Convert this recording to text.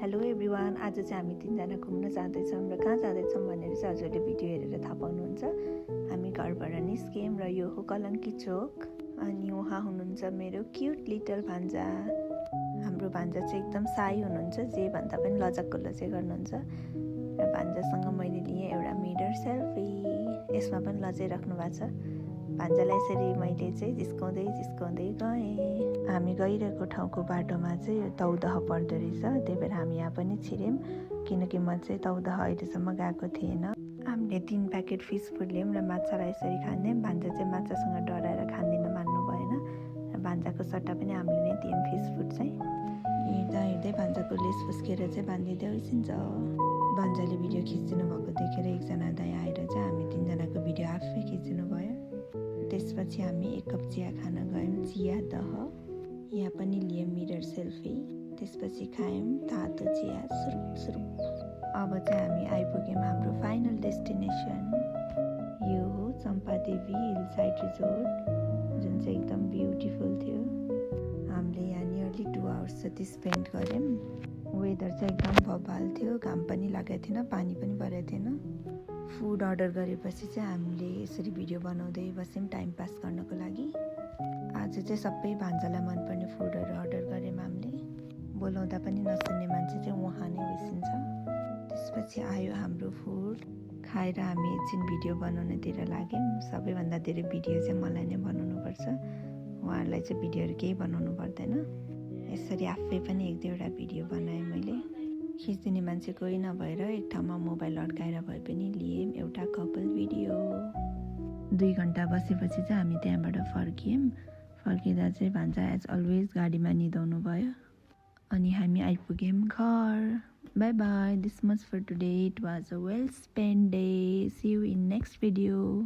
Hello everyone, आज चाहिँ हामी तीनजना घुम्न जाँदैछौँ र कहाँ जाँदैछौँ भनेर चाहिँ हजुरले भिडियो हेरेर थाहा पाउनुहुन्छ। हामी घरबाट निस्क्यौँ र यो हो कलङ्की चोक। अनि उहाँ हुनुहुन्छ मेरो क्युट लिटल भान्जा। हाम्रो भान्जा चाहिँ एकदम साई हुनुहुन्छ, जे भन्दा पनि लजक्क लजे गर्नुहुन्छ। र भान्जासँग मैले लिएँ एउटा मिरर सेल्फी, यसमा पनि लजाइराख्नु भएको छ। भान्जालाई यसरी मैले चाहिँ जिस्काउँदै गएँ। हामी गइरहेको ठाउँको बाटोमा चाहिँ तौदह पर्दो रहेछ, त्यही भएर हामी यहाँ पनि छिर्यौँ, किनकि म चाहिँ तौदह अहिलेसम्म गएको थिएन। हामीले 3 प्याकेट फिस फुड ल्यायौँ र माछालाई यसरी खाँदैौँ। भान्जा चाहिँ माछासँग डराएर खाँदिन मान्नु भएन र भान्जाको सट्टा पनि हामीले नै दियौँ फिस फुड चाहिँ। हिँड्दै भान्जाको लेस फुस्केर चाहिँ बाँधिँदै उसिन्छ। भान्जाले भिडियो खिचिदिनु भएको देखेर एकजना दाइ आएर चाहिँ हामी तीनजनाको भिडियो आफै खिचिदिनु भयो। त्यसपछि हामी 1 कप चिया खान गयौँ, चिया दह। यहाँ पनि लियौँ मिरर सेल्फी, त्यसपछि खायौँ तातो चिया सुरुप। अब चाहिँ हामी आइपुग्यौँ हाम्रो फाइनल डेस्टिनेसन। यो हो चम्पादेवी हिल साइड रिजोर्ट, जुन चाहिँ एकदम ब्युटिफुल थियो। हामीले यहाँ नियरली 2 आवर्स जति स्पेन्ड गऱ्यौँ। वेदर चाहिँ एकदम बबाल थियो, घाम पनि लागेको थिएन, पानी पनि परेको थिएन। फुड अर्डर गरेपछि चाहिँ हामीले यसरी भिडियो बनाउँदै बस्यौँ टाइम पास गर्नको लागि। आज चाहिँ सबै भान्जालाई मनपर्ने फुडहरू अर्डर गऱ्यौँ हामीले। बोलाउँदा पनि नसुन्ने मान्छे चाहिँ उहाँ नै उसिन्छ। त्यसपछि आयो हाम्रो फुड, खाएर हामी एकछिन भिडियो बनाउनतिर लाग्यौँ। सबैभन्दा धेरै भिडियो चाहिँ मलाई नै बनाउनुपर्छ, उहाँहरूलाई चाहिँ भिडियोहरू केही बनाउनु पर्दैन। यसरी आफै पनि 1-2वटा भिडियो बनाएँ मैले। खिचिदिने मान्छे कोही नभएर एक ठाउँमा मोबाइल अड्काएर भए पनि लियौँ एउटा कपल भिडियो। 2 घन्टा बसेपछि चाहिँ हामी त्यहाँबाट फर्कियौँ। फर्किँदा चाहिँ भान्जा एज अलवेज गाडीमा निदाउनु भयो। अनि हामी आइपुग्यौँ घर। Bye bye, this much for today. It was a well spend day. See you in next video.